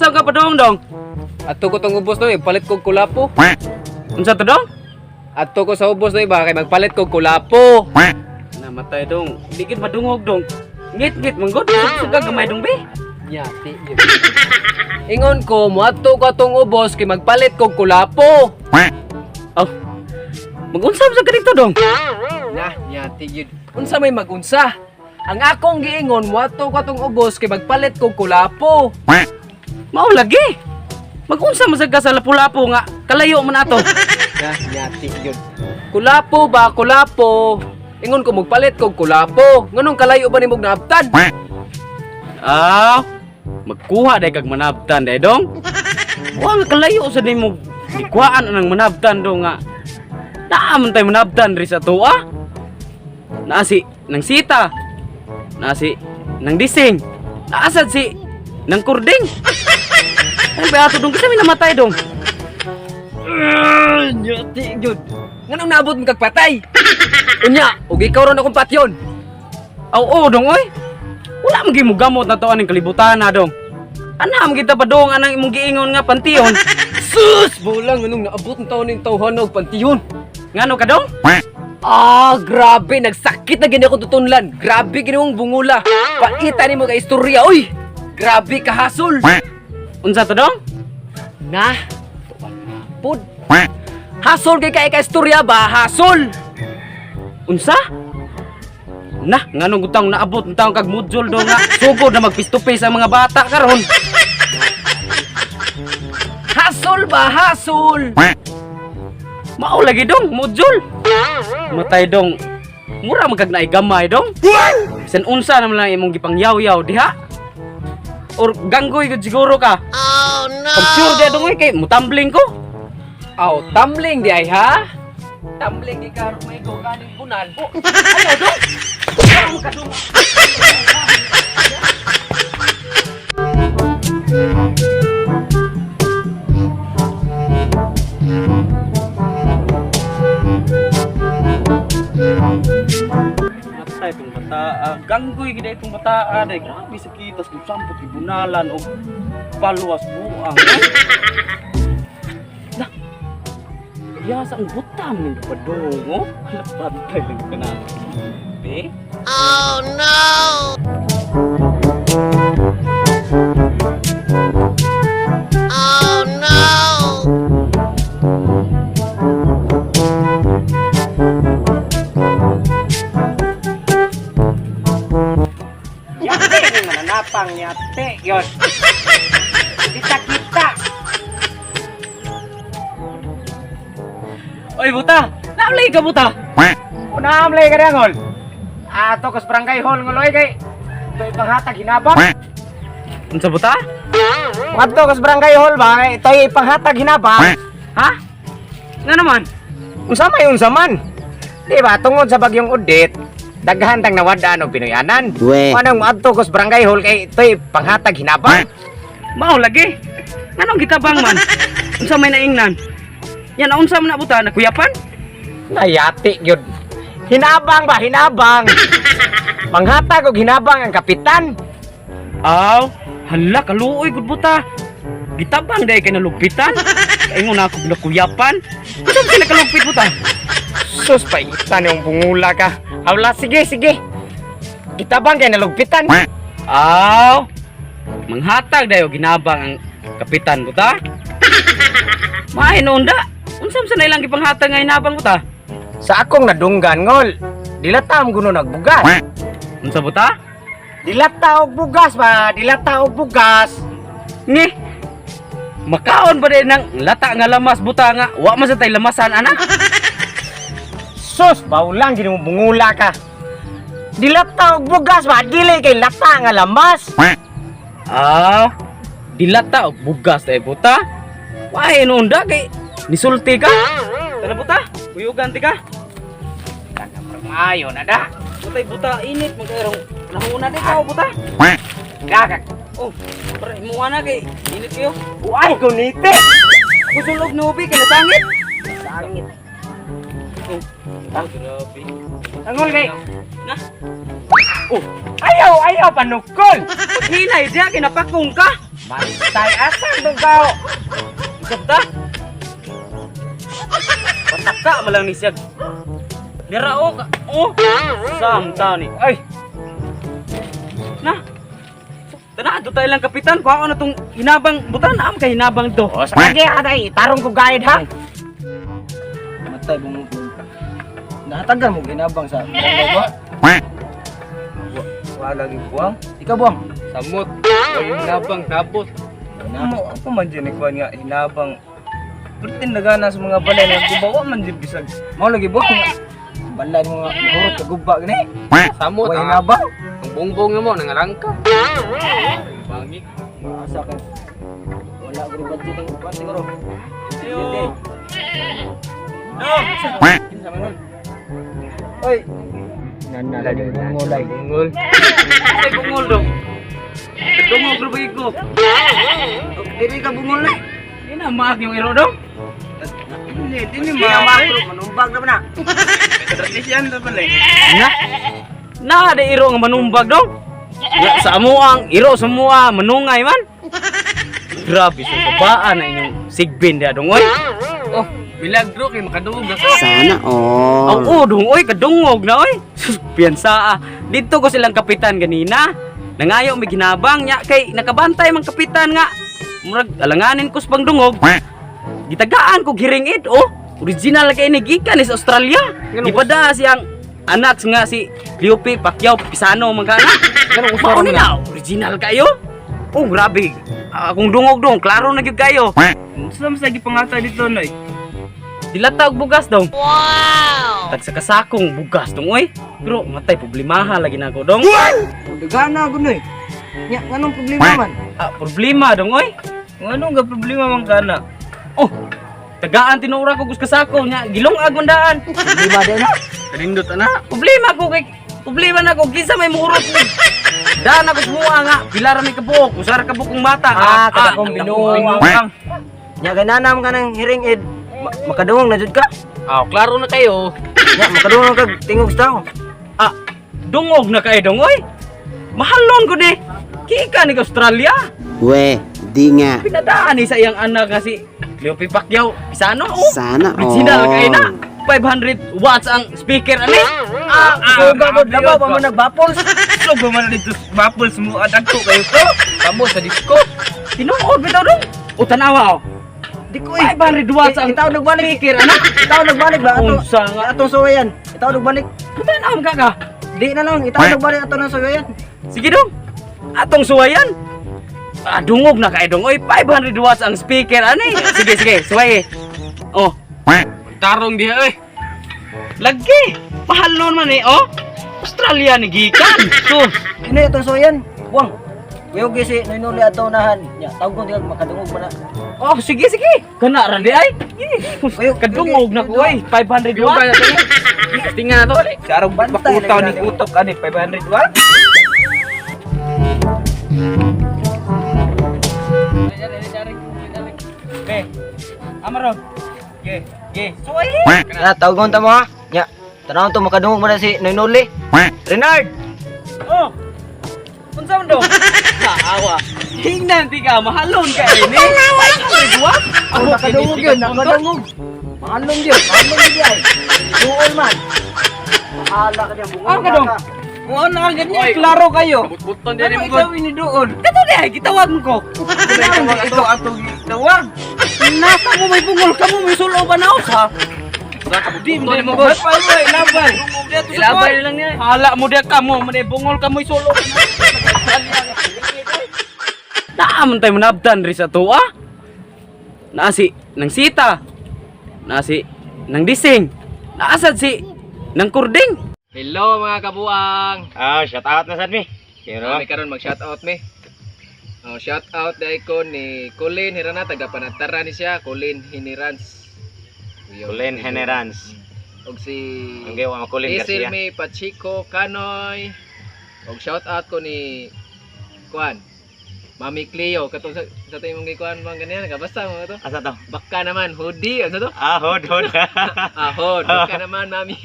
Unsa ka padong dong? Adto ko tong ubos no, palit kog kulapo. Unsa to dong? Adto ko sa ubos no ba kay magpalit kog kulapo. Namatay dong. Di gid madungog dong. Ngit-ngit manggod. Suga gamay dong be. Nyati yun. Ingon ko, moadto ko tong ubos kay magpalit kog kulapo. Oh. Magunsa sa ka dito dong? Nah, nyati yun. Unsa may magunsa? Ang akong giingon, moadto ko tong ubos kay magpalit kog kulapo. Mao lagi. Magunsa man sad ka sa lapu-lapu nga kalayo man ato. Nah, nyati yun. Kulapo ba, kulapo? Ingon ko magpalit kog kulapo. Nganong kalayo ba nimog naabtan? Ah, magkuha day kag manabtan day dong. Wa nga kalayo sa nimo gikuhaan anang manabtan dong nga. Naa man tay manabtan ri sa tuwa. Naa si nang sita. Naa si nang dising. Naa sad si nang kurding. Ay ba ato dong kasi may namatay dong. Nyati yun. Nganong naabot mo kag patay? Unya, ug ikaw ron akong patyon. Aw oo dong oy. Wala man gyud mo gamot na to aning kalibutan na dong. Ana man kita pa dong anang imong giingon nga pantion. Sus! Bulang nganong naabot ng taon ning tawhana og pantiyon. Ngano ka dong? Ah, grabe nagsakit na gini akong tutunlan. Grabe gini mong bungula. Paita nimo ka istorya, oy. Grabe ka hasol. Unsa to dong? Na, tuwan na pod. Hasol kay kay ka istorya ba? Hasol. Unsa? Nah, nganong gutang naabot ng taong kag module do nga sugod na magpistupi sa mga bata karon. Hasol ba? Hasol. Mao lagi dong, module. Matay dong. Mura man kag naay gamay dong. Bisan unsa naman lang imong gipangyaw-yaw diha. Or ganggoy gud siguro ka. Oh no. Pag sure diha dong oy kay mutambling ko. Aw, tumbling di ay ha? Tumbling di karon may go kaning bunal. Oh, Ayaw dong. Ayaw ka dong. Matay itong bata, ganggoy gid itong bata, day grabe sa kitas kung sampot gibunalan og palwas buang. Eh. Nah, Yasa ang butam ning kapadong, oh. Hala, patay lang ka na. Be? Yate ni mananapang yate yon. Kita kita. Oy, buta! Naulay ka, buta! Una amlay ka ngol. Ato kas barangay hall ngoloy kay ito'y panghatag hinabang. Unsa buta? Adto kas barangay hall ba kay ito'y panghatag hinabang. Ha? Nga naman? Unsa may unsa man? Di ba tungod sa bagyong Odette, daghan tang nawad-an og Pinoyanan. Manang adto kas barangay hall kay ito'y panghatag hinabang. Mao lagi. Nganong gitabang man? Unsa may naingnan? Yan unsa man na buta nakuyapan? Nayati gyud. Hinabang ba hinabang? Panghatag og hinabang ang kapitan. Aw, hala kaluoy gud buta. Gitabang dai kay nalugpitan. Kaingon ako nakuyapan. Unsa man sila kalugpit buta? Sus, paitan yung bungula ka. Awla, sige, sige. Kitabang kay nalugpitan. Aw, manghatag dayo ginabang ang kapitan buta. Maay noon da. Unsa man sa ilang gipanghatag nga hinabang buta? Sa akong nadunggan, ngol. Dilata ang guno nagbugas. Unsa buta? Dilata og bugas ba? Dilata og bugas. Ngi. Makaon ba din ng lata nga lamas buta nga wa man sa tay lamasan ana? Sus, baulang ginoo bungula ka. Dilata og bugas ba? Dili kay lata nga lamas. Ah, dilata og bugas tay buta. Wae noon da kay nisulti ka. Tara buta, kuyugan ti ka. Ayo na da. Butay buta init man kayrong nahuna di ka buta. Daga. Oh, pre mo ana kay init kayo. Uay kunite. Kusulog na ubi kay nasangit. Sangit. Oh, ah, grabe. Angol kay. Na, Oh, ayaw ayaw panukol. paghinay diha kay napakong ka. Matay asan dong kao? Isabta. Pataka man lang ni siya. Dira o ka. Oh. Samta ni. Ay, Na. Tana, do tayo lang kapitan. Kuha ko na tong hinabang. Butan na am kay hinabang to. O sige aday, tarong ko guide ha. Matay bungol ka. Nahatagan mo ginabang sa barangay ba? Wala lagi buwang. Ikaw buwang. Samot. Way hinabang nabot. Mo ako man dyan ikuan nga hinabang. Pertin nagana sa mga balay nga guba wa man dyan bisag. Mao lagi buwang. Balay mo nga nahurot ka guba gani. Samot. Way hinabang. Ang bongbong mo nangalangka. Bangik. Asa ka. Wala ko rin budget ang upan siguro. Ayo. Kinsa man nun? Oy. Nana lagi bungolay. Bungol. Ay bungol dong. Dungog ra ko. Dili ka bungol na. Di na maag yung iro dong. Dili, dili ma. Manumbag na ba na? Na. Na da iro nga manumbag dong. Ya, sa amuang iro sa mua manungay man. Grabe sa babaan na inyong sigbin dia dong oy. Oh, milagro kay makadungog na ka. Sana all. Oo dong oy kadungog na oy. Sus, piyansa ah. Dito ko silang kapitan ganina. Nangayo may ginabang nya kay nakabantay man kapitan nga. Murag alanganin ko sa pangdungog. Gitagaan ko giring id oh. Original kay ni gikan is Australia. Gipada siyang anak nga si Cleope Pacquiao Pisano man kana. Ganun Mao ni na original kayo. Oh grabe. Akong dungog dong, klaro na gyud kayo. Saan sa gipangata dito noy? Dilata og bugas dong. Wow. Tag sa kasakong bugas dong oy. Pero matay problemaha lagi nako dong. Dagana ko noy. Nya nganong problema man? Ah, problema dong oy. Nganong ga problema man kana? Oh. Tagaan tinuura ko gus kasako nya gilong agundaan. Problema din na. Kanindot ana. Problema ko kay problema na ko kinsa may muhurot ni. Daan ako sa mua nga, pila ra may kabuok, usa ra kabuok kong mata. Ah, kada kong binuang. Nya ganana man ka ng hearing aid. Makadungog na jud ka. Ah, klaro na kayo. Nya makadungog kag tingog sa tao. Ah, dungog na kay dong oy. Mahalon ko ni. Kika ni Australia. We, di nga. Pinadaan ni sa iyang anak nga si Cleope Pacquiao Pisano. Oh. Sana Original all. kay na. 500 watts ang speaker ani. Ah, suga mo labaw pa mo nagbapols. Suga man dito bapples mo at agto kayo to. Samot sa disco. Tinuod bitaw dong. O tanawa oh. Di ko eh. 500 watts ang Itaw nagbalik. speaker ana. Itaw nagbalik ba ato? Unsa nga? Atong suwayan. Itaw nagbalik. Tanaw ka ka. Di na lang itaw nagbalik ato ng suwayan. Sige dong. Atong suwayan. Ah, dungog na kay dong. Oy, 500 watts ang speaker ani. Sige, sige, suway. Oh, Tarong diha eh. lagi. Mahalon man eh, oh. Australia ni gikan. Sus. Ini atong suwayan. Wang. Kuyo si Noy ato unahan. Nya tawgon di kag makadungog man na. Oh, sige, sige. Kana ra di ay. Kuyo, Kadungog na ko ay. 500 Yung watts. ba na to? Tingnan na to. Sarong Bantay bakutaw lagi ni utok ani 500 watt. Be. Amaron. Ge, ge. Suway. Ya, tawgon ta mo ha. Nya, tanawon to makadungog man na si Noy Noli. Renard. Oh. Unsa man dong? Awa. Hingnan ti ka mahalon ka ini. 500 watts. Oh, nakadungog yun, nakadungog. Mahalong yun, mahalong yun ay. Duol man. Bahala ka diyan, bungol Ah, kadong. ka. Mo na ka ganyan, klaro kayo. Butbuton diha Ano ni mo. ikaw ini doon? Kato di ay gitawag ko. Ikaw atong tawag. Nasa mo may bungol ka mo may sulo ba na ha? Di mo mo. Labay mo, labay. Ilabay lang niya. Hala mo diya ka mo, may bungol ka mo sulo. Naaman tayo manabtan ri sa tuwa. Naa si nang sita. Naa si nang dising. Naasad si nang kurding. Hello mga kabuang. Ah, shout out na sad mi. Pero Kami karon mag shout out mi. Oh, shout out dai ko ni Colin Hirana taga Panatara ni siya, Colin Hinirans. Colin Henerans. Og si Ang gawa mo Colin Isil Garcia. May Pachico Canoy. Og shout out ko ni Kuan. Mami Cleo katong sa tayo mong gikuan bang ganyan kabasta mo to. Asa to? Baka naman hoodie ano to? Ah, hod hod. Ah, hood. Baka naman mami.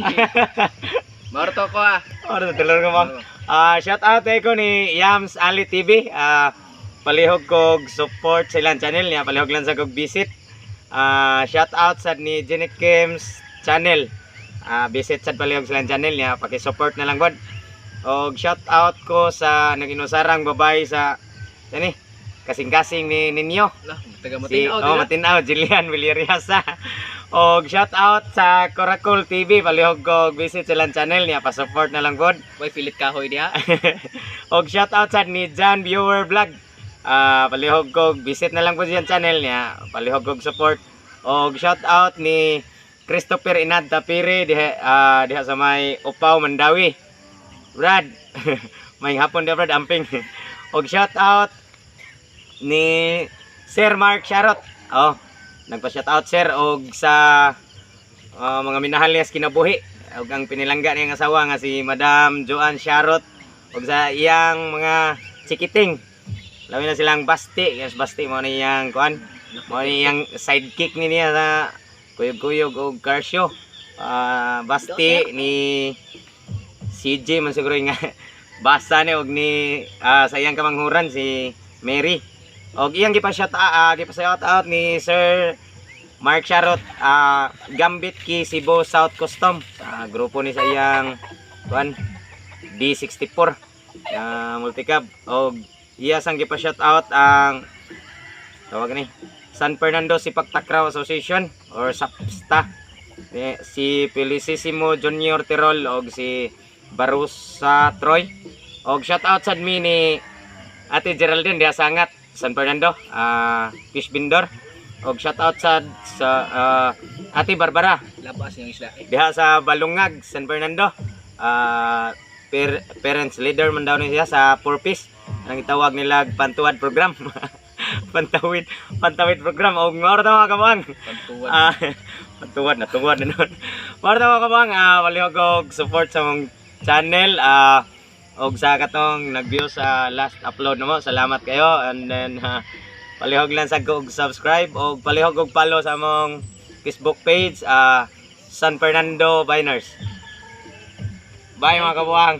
Marto ko ah. Ora tulor ko mo. Ah, shout out ko ni Yams Ali TV. Ah, Palihog kog support sa ilang channel niya, palihog lang sa kog visit. Shout out sad ni Jenny Kim's channel. Visit sad palihog sa ilang channel niya, paki-support na lang bod. Og shout out ko sa naginusarang babay sa ani kasing-kasing ni ninyo. Lah, taga Si Matinaw, oh, Matinaw, Jillian Villariasa. Og shout out sa Coracle TV, palihog ko visit silang channel niya, pa-support na lang pod. Way pilit kahoy diha. Og shout out sad ni John Viewer Vlog. Palihog ko visit na lang po siyang channel niya, palihog kog support. Og shout out ni Christopher Inad Tapiri diha sa may Upaw, Mandawi. Brad, may hapon dia, Brad, amping. Og shout out ni Sir Mark Sharot. Oh, nagpa-shout out, sir, og sa mga minahal niya sa kinabuhi og ang pinilangga niyang asawa nga si Madam Joanne Sharot og sa iyang mga chikiting. Labi na silang Basti, yes, Basti mo ni iyang kuan, mo ni iyang sidekick ni niya sa kuyog-kuyog og car show. Basti ni CJ man siguro nga basa ni og ni sa iyang kamanghuran si Mary. Og iyang gipa shout out ni Sir Mark Sharot, Gambit Key Cebu South Custom sa grupo ni sa iyang kuan D64 multicab. Og iya sang gipa shout out ang tawag ni San Fernando Sipak Takraw Association or SAPSTA ni si Felicissimo Junior Tirol og si Barusa Troy. Og shout out sad mi ni Ate Geraldine diha sa Angat, San Fernando, fish vendor. Og shout out sad sa Ate Barbara Labas yung isla. Eh. diha sa Balungag, San Fernando. Parents leader man daw ni siya sa Purpose. Ang itawag nila Pantuwad program. Pantawid program og mao ra ta, mga kabuang. Pantuwan. Pantuwad na tuwad na nun. Mao ra ta, mga kabuang, palihog og support sa mong channel og sa katong nag-view sa last upload namo. Salamat kayo and then palihog lang sa og subscribe og palihog og follow sa among Facebook page, San Fernando Biners. Bye, mga kabuang.